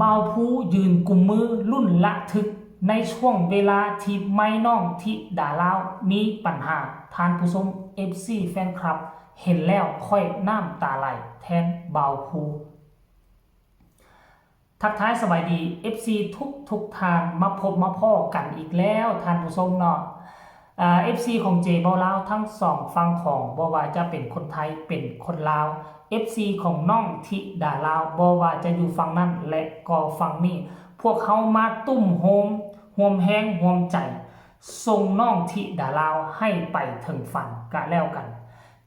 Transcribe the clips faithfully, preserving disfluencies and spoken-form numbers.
บ่าวภูยืนกุมมือลุ้นระทึกในช่วงเวลาที่ไม้น้องธิดาลาวมีปัญหา ท่านผู้ชม เอฟซี แฟนคลับ เห็นแล้วค่อยน้ำตาไหลแทนบ่าวภู ทักทายสบายดี เอฟซี ทุกทุกท่าน มาพบมาพ้อกันอีกแล้ว ท่านผู้ชมเนาะ อ่า เอฟซี ของเจเบาลาวทั้งสองฝั่งของ บ่ว่าจะเป็นคนไทยเป็นคนลาว เอฟซี ของน้องธิดาลาว บ่ว่าจะอยู่ฝั่งนั้นและก็ฝั่งนี้ พวกเขามาตุ้มโฮม ห่วมแฮงห่วมใจ ส่งน้องธิดาลาวให้ไปถึงฝันกะแล้วกัน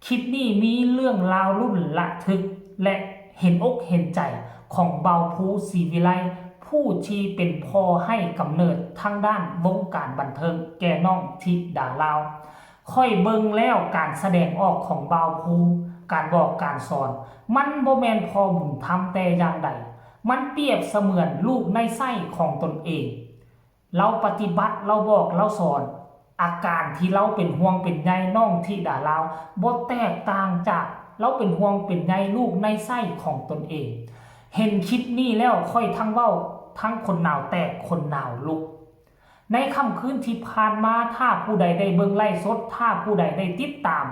คลิปนี้มีเรื่องราวลุ้นระทึก และเห็นอกเห็นใจของบ่าวภูศรีวิไล ผู้ที่เป็นพ่อให้กำเนิดทางด้านวงการบันเทิงแก่น้องธิดาลาว ค่อยเบิ่งแล้วการแสดงออกของบ่าวภู การบอกการสอน มันบ่แม่นพ่อบุญธรรมแต่อย่างใด มันเปรียบเสมือนลูกในไส้ของตนเอง เราปฏิบัติ เราบอก เราสอน อาการที่เราเป็นห่วงเป็นใยน้องธิดาลาว บ่แตกต่างจากเราเป็นห่วงเป็นใยลูกในไส้ของตนเอง เห็นคลิปนี้แล้วค่อยทั้งเว้าทั้งขนหนาวแตกขนหนาวลุก ในค่ำคืนที่ผ่านมา ถ้าผู้ใดได้เบิ่งไลฟ์สด ถ้าผู้ใดได้ติดตาม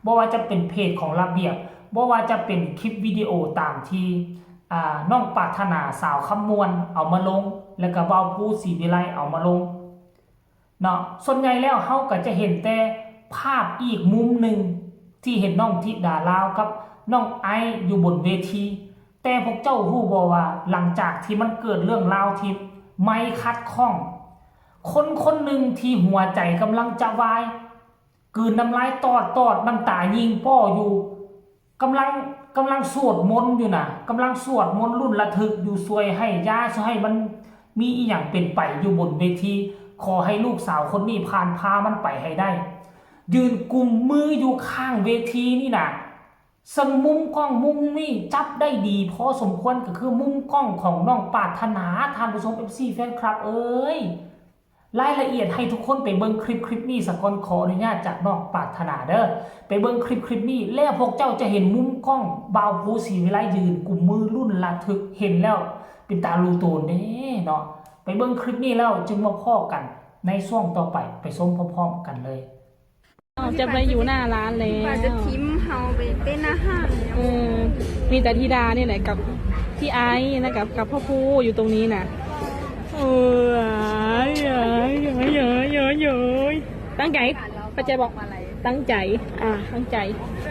บ่ว่าจะเป็นเพจของระเบียบ บ่ว่าจะเป็นคลิปวิดีโอตามที่ อ่า น้องปรารถนาสาวคำม่วนเอามาลง แล้วก็บ่าวภูศรีวิไลเอามาลง เนาะ ส่วนใหญ่แล้วเฮาก็จะเห็นแต่ภาพอีกมุมหนึ่ง ที่เห็นน้องธิดาลาวกับน้องไอซ์อยู่บนเวที แต่พวกเจ้าฮู้บ่ว่าหลังจากที่มันเกิดเรื่องราวที่ไมค์ขัดข้อง คนคนหนึ่งที่หัวใจกำลังจะวาย กลืนน้ำลายตอดๆ น้ำตายิงป้ออยู่ กำลัง กำลังสวดมนต์อยู่นะ กำลังสวดมนต์ลุ้นระทึกอยู่ ช่วยให้ยา ช่วยให้มันมีอีหยังเป็นไปอยู่บนเวที ขอให้ลูกสาวคนนี้ผ่านพามันไปให้ได้ ยืนกุมมืออยู่ข้างเวทีนี่นะ ซึ่งมุมกล้องมุมนี้จับได้ดีพอสมควร ก็คือมุมกล้องของน้องปรารถนา ท่านผู้ชม เอฟซี แฟนคลับเอ้ย รายละเอียดให้ทุกคนไปเบิ่งคลิปคลิปนี้สะก่อน ขออนุญาตจากน้องปรารถนาเด้อ ไปเบิ่งคลิปคลิปนี้ แล้วพวกเจ้าจะเห็นมุมกล้องบ่าวภูศรีวิไลยืนกุมมือลุ้นระทึก เห็นแล้วเป็นตาลูโตนเด้เนาะ ไปเบิ่งคลิปนี้แล้วจึงมาพ้อกันในช่วงต่อไป ไปชมพร้อมๆกันเลย จะไปอยู่หน้าร้านแล้ว ว่าจะทิ้มเฮาไปเต้นอาหาร เออ มีแต่ธิดานี่แหละกับพี่ไอซ์นะ กับ กับพ่อภูอยู่ตรงนี้นะ เออ เอ้ย เอ้ย เอ้ย เอ้ย เอ้ย เอ้ย ตั้งใจ เข้าใจบอก ตั้งใจ อ่า ตั้งใจ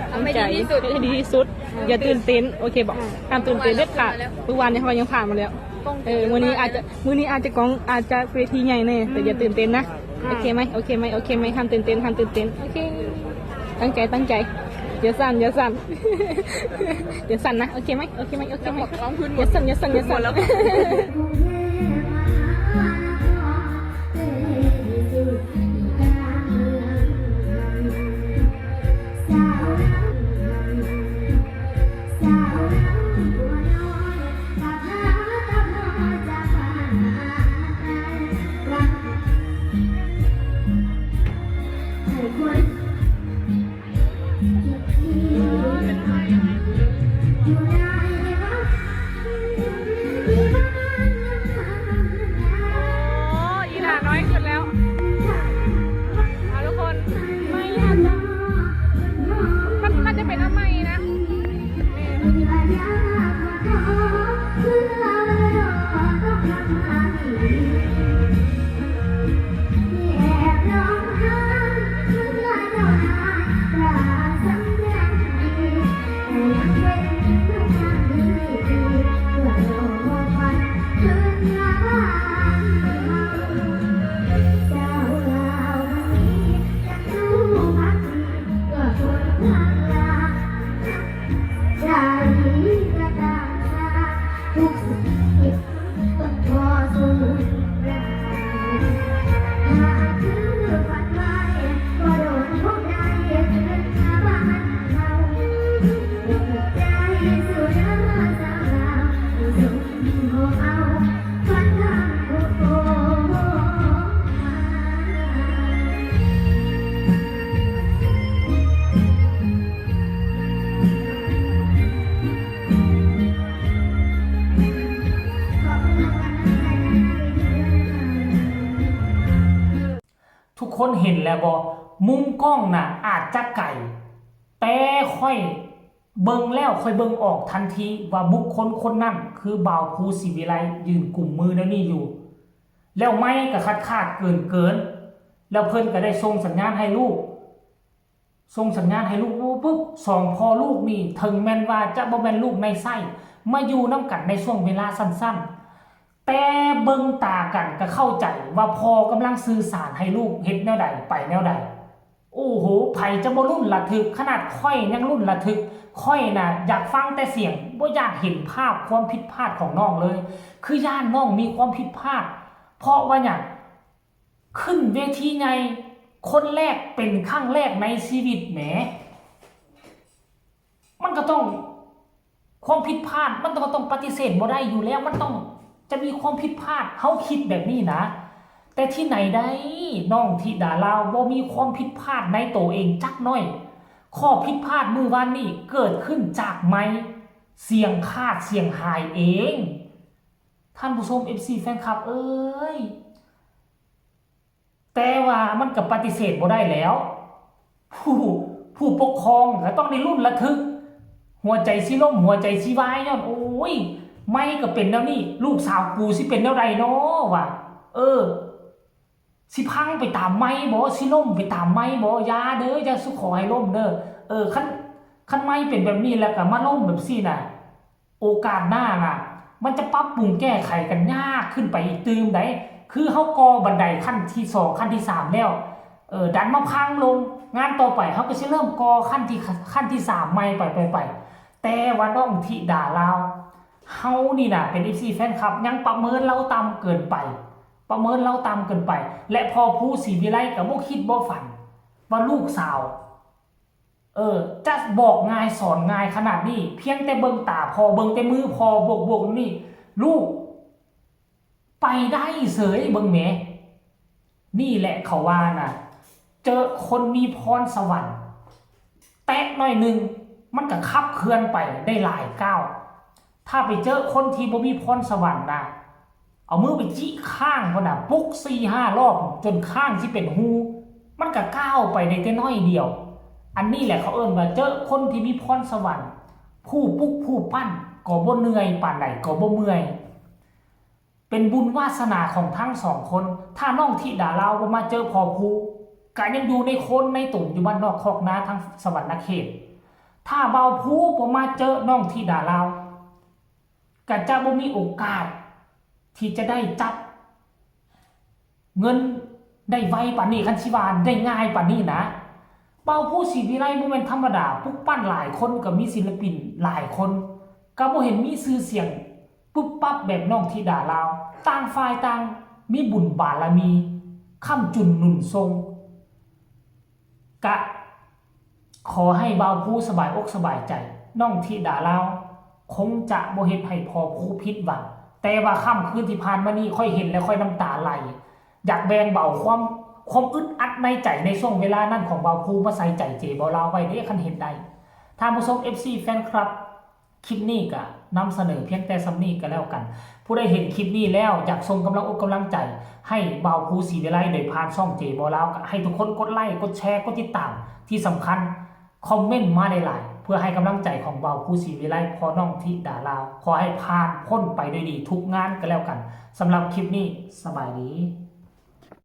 เอาให้ดีที่สุด ตั้งใจ ให้ดีที่สุด อย่าตื่นเต้น โอเคบอก อ่า ห้ามตื่นเต้นเด็ดขาด ทุกวันนี้เขายังผ่านมาแล้ว เออ มื้อนี้อาจจะ มื้อนี้อาจจะกอง อาจจะเวทีใหญ่แน่ แต่อย่าตื่นเต้นนะ อ่า โอเคไหม โอเคไหม โอเคไหม ห้ามตื่นเต้น ห้ามตื่นเต้น โอเค ตั้งใจ ตั้งใจ อย่าสั่น อย่าสั่น อย่าสั่นนะ โอเคไหม โอเคไหม โอเคไหม อย่าสั่น อย่าสั่น อย่าสั่น โอ้ อีหลาน้อยขึ้นแล้ว เอาทุกคน ไม่ทันแล้ว มันน่าจะเป็นน้ำไหม้นะ ขอบคุณ คนเห็นแล้วบ่ มุมกล้องน่ะอาจจะไกล แต่ข้อยเบิ่งแล้วข้อยเบิ่งออกทันทีว่าบุคคลคนนั้นคือบ่าวภูศรีวิไลยืนกุมมือแนวนี้อยู่ แล้วไมค์ก็ขาดขาดเกินเกินๆ แล้วเพิ่นก็ได้ส่งสัญญาณให้ลูก ส่งสัญญาณให้ลูกปุ๊บ สองพ่อลูกนี่ ถึงแม่นว่าจะบ่แม่นลูกในไส้ มาอยู่นำกันในช่วงเวลาสั้นๆ แต่เบิ่งตากันก็เข้าใจว่าพ่อกำลังสื่อสารให้ลูกเฮ็ดแนวใดไปแนวใด โอ้โห ไผจะบ่ลุ้นระทึก ขนาดข้อยยังลุ้นระทึก ข้อยน่ะอยากฟังแต่เสียง บ่อยากเห็นภาพความผิดพลาดของน้องเลย คือย้านน้องมีความผิดพลาด เพราะว่าหยัง ขึ้นเวทีใหญ่ คนแรกเป็นครั้งแรกในชีวิตแหม มันก็ต้อง ความผิดพลาด มันก็ต้องปฏิเสธบ่ได้อยู่แล้ว มันต้องจะมีความผิดพลาด เฮาคิดแบบนี้นะ แต่ที่ไหนได้ น้องธิดาลาวบ่มีความผิดพลาดในตัวเองจักหน่อย ข้อผิดพลาดมื้อวานนี้เกิดขึ้นจากไมค์ เสียงขาดเสียงหายเอง ท่านผู้ชม เอฟซี แฟนคลับเอ้ย แต่ว่ามันก็ปฏิเสธบ่ได้แล้ว ผู้ ผู้ปกครองก็ต้องได้ลุ้นระทึก หัวใจสิล้ม หัวใจสิวายย้อน โอ้ย ไมค์ก็เป็นแนวนี้ ลูกสาวกูสิเป็นแนวใดน้อวะ เออ สิพังไปตามไมค์บ่ สิล้มไปตามไมค์บ่ อย่าเด้อ อย่าสุขอให้ล้มเด้อ เออ คัน คันไมค์เป็นแบบนี้แล้วก็มาล้มแบบซี่น่ะ โอกาสหน้าน่ะ มันจะปรับปรุงแก้ไขกันยากขึ้นไปอีกตื่มใด คือเฮาก่อบันไดขั้นที่สอง ขั้นที่สามแล้ว เออ ดันมาพังลง งานต่อไปเฮาก็สิเริ่มก่อขั้นที่ ขั้นที่สามใหม่ไป ไป ไป แต่ว่าน้องธิดาลาว เฮานี่น่ะ เป็น เอฟซี แฟนคลับ ยังประเมินลาวต่ำเกินไป ประเมินลาวต่ำเกินไป และพ่อภูศรีวิไลก็บ่คิดบ่ฝัน ว่าลูกสาว เออ จะบอกง่ายสอนง่ายขนาดนี้ เพียงแต่เบิ่งตาพ่อ เบิ่งแต่มือพ่อโบกๆนี่ ลูก ไปได้เสย เบิ่งแหม นี่แหละเขาว่าน่ะ เจอคนมีพรสวรรค์ แตะหน่อยหนึ่ง มันก็ขับเคลื่อนไปได้หลายก้าว ถ้าไปเจอคนที่บ่มีพรสวรรค์น่ะ เอามือไปจิกคางพุ้นน่ะ ปลุกสี่ห้ารอบ จนคางสิเป็นฮู มันก็ก้าวไปได้แต่น้อยเดียว อันนี้แหละเขาเอิ้นว่าเจอคนที่มีพรสวรรค์ ผู้ปลุกผู้ปั้นก็บ่เหนื่อยปานใด ก็บ่เมื่อย เป็นบุญวาสนาของทั้งสองคน ถ้าน้องธิดาลาวบ่มาเจอพ่อภู ก็ยังอยู่ในโคลนในตุ่มอยู่บ้านนอกคอกนาทางสะหวันนะเขต ถ้าบ่าวภูบ่มาเจอน้องธิดาลาว ก็จะบ่มีโอกาสที่จะได้จับเงินได้ไวปานนี้ คันสิว่าได้ง่ายปานนี้นะ บ่าวภูศรีวิไลบ่แม่นธรรมดา ปลุกปั้นหลายคน ก็มีศิลปินหลายคน ก็บ่เห็นมีชื่อเสียงปุ๊บปั๊บแบบน้องธิดาลาว ต่างฝ่ายต่างมีบุญบารมี ค้ำจุนหนุนส่ง กะขอให้บ่าวภูสบายอกสบายใจ น้องธิดาลาวคงจะบ่เฮ็ดให้พ่อภูผิดหวัง แต่ว่าค่ำคืนที่ผ่านมานี้ข้อยเห็นแล้วข้อยน้ำตาไหล อยากแบ่งเบาความ ความอึดอัดในใจในช่วงเวลานั้นของบ่าวภูมาใส่ใจเจบ่าวลาวไว้เด้ คันเฮ็ดได้ ท่านผู้ชม เอฟซี แฟนคลับ คลิปนี้ก็นำเสนอเพียงแต่ส่ำนี้ก็แล้วกัน ผู้ใดเห็นคลิปนี้แล้วอยากส่งกำลังอกกำลังใจให้บ่าวภูศรีวิไลโดยผ่านช่องเจบ่าวลาว ก็ให้ทุกคนกดไลค์ กดแชร์ กดติดตาม ที่สำคัญคอมเมนต์มาหลายๆ เพื่อให้กำลังใจของบ่าวภูศรีวิไล พ่อน้องธิดาลาว ขอให้ผ่านพ้นไปด้วยดีทุกงานก็แล้วกัน สำหรับคลิปนี้สบายดี